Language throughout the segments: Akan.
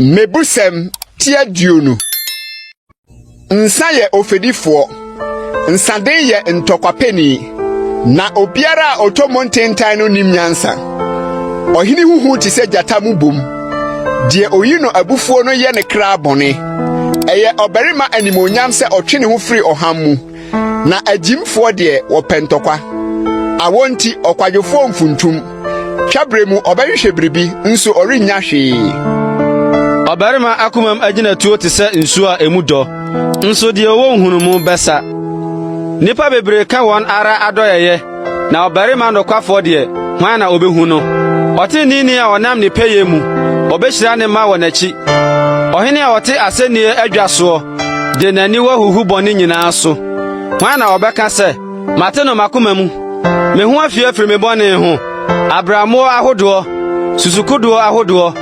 Mmebusɛm ti 20. Nsa yɛ ofɛdifoɔ, nsaden yɛ ntɔkwapɛni, na obiara a ɔtɔ mu ntentan no nim nyansa. Ɔhene ho hu te sɛ gyata mmobom. Deɛ oyi no abufuo no yɛ ne kra bɔne. Ɛyɛ ɔbarima animuonyam sɛ ɔtwe ne ho firi ɔham mu, na agyimfoɔ deɛ wɔpɛ ntɔkwa. Awɔ nti ɔkwadwofoɔ mfuntum. Twaberɛ mu ɔbɛhwehwɛ biribi, nso ɔrennya hwee. Ɔbarima akomam agyinatuo te sɛ nsuo a emu dɔ, nso deɛ ɔwɔ nhunumu bɛsa. Nnipa bebree ka wɔn ara adɔeɛyɛ, na ɔbarima nokwafoɔ deɛ, hwan na obehu no? Ɔteneneeni a ɔnam ne pɛyɛ mu, ɔbɛhyira ne mma wɔ n'akyi. Ɔhene a ɔte asɛnnie adwa soɔ de n'aniwa huhu bɔne nyinaa so. Hwan na ɔbɛka sɛ, Mate no m'akoma mu. Me ho afi afiri me bɔne ho. Abrammoɔ ahodoɔ, susukodoɔ ahodoɔ,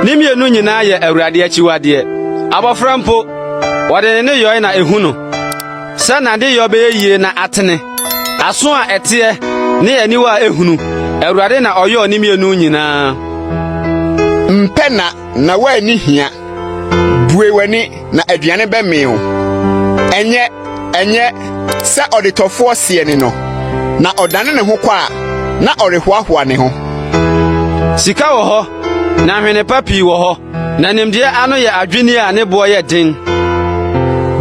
ne mmienu nyinaa yɛ Awurade akyiwadeɛ. Abɔfra mpo, wɔde ne nneyɔe na ehu no, sɛ n'adeyɔ bɛyɛ yie na atene. Aso a ɛteɛ ne aniwa a ehunu, Awurade na ɔyɔɔ ne mmienu nyinaa. Mpɛ nna na woanni hia. Bue w'ani na aduane bɛmee wo. Ɛnyɛ, ɛnyɛ, sɛ ɔdetɔfoɔ seɛ ne no, na ɔdane ne ho kɔ a, na ɔrehoahoa ne ho. Sika wɔ hɔ, na nhwene pa pii wɔ hɔ, na nimdeɛ ano yɛ adwinni a ne boɔ yɛ den.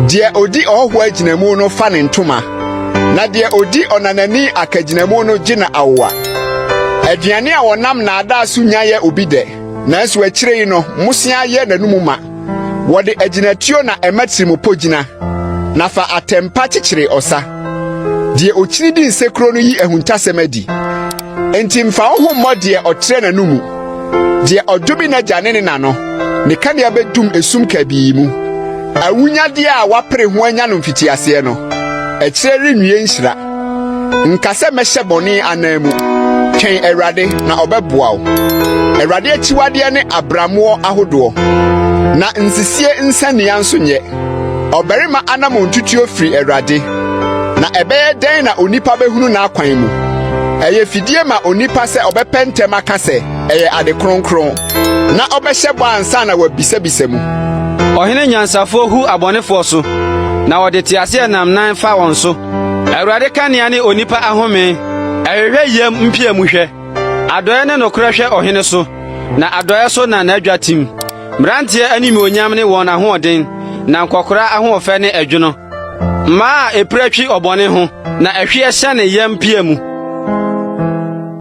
Deɛ ɔdi ɔhɔhoɔ agyinamu no fa ne ntoma, na deɛ ɔdi ɔnanani akagyinamu no gye no awowa. Aduane a wɔnam nnaadaa so nya yɛ obi dɛ, nanso akyire yi no, mmosea yɛ n'anom ma. Wɔde agyinatuo na ɛma tirimupɔ gyina, na fa atɛmpa kyekyere ɔsa. Deɛ ɔkyini di nsekuro no yi ahuntasɛm adi. Enti mfa wo ho mmɔ deɛ ɔtrɛ n'ano mu. Deɛ ɔdome n'agya ne ne na no, ne kanea bɛdum esum kabii mu. Awunyadeɛ a wapere ho anya no mfitiaseɛ no, akyire renwie nhyira. Nka sɛ mɛhyɛ bɔne ananmu. Twɛn Awurade, na ɔbɛboa wo. Awurade akyiwadeɛ ne abrammoɔ ahodoɔ, na nsisie nsania nso nyɛ. Ɔbarima anammɔntutuo firi Awurade, na ɛbɛyɛ dɛn na onipa bɛhunu n'akwan mu? Ɛyɛ fidie ma onipa sɛ ɔbɛpɛ ntɛm aka sɛ, Ɛyɛ ade kronkron, na ɔbɛhyɛ bɔ ansa na wabisabisa mu. Ɔhene nyansafoɔ hu abɔnefoɔ so, na ɔde teaseɛnam nan fa wɔn so. Awurade kanea ne onipa ahome, ɛhwehwɛ yam mpia mu hwɛ. Adɔe ne nokorɛ hwɛ ɔhene so, na adɔe so na n'adwa tim. Mmeranteɛ animuonyam ne wɔn ahoɔden, na nkɔkoraa ahoɔfɛ ne ɛdwono. Mmaa a epira twi ɔbɔne ho, na ɛhweɛ hyɛne yam pia mu.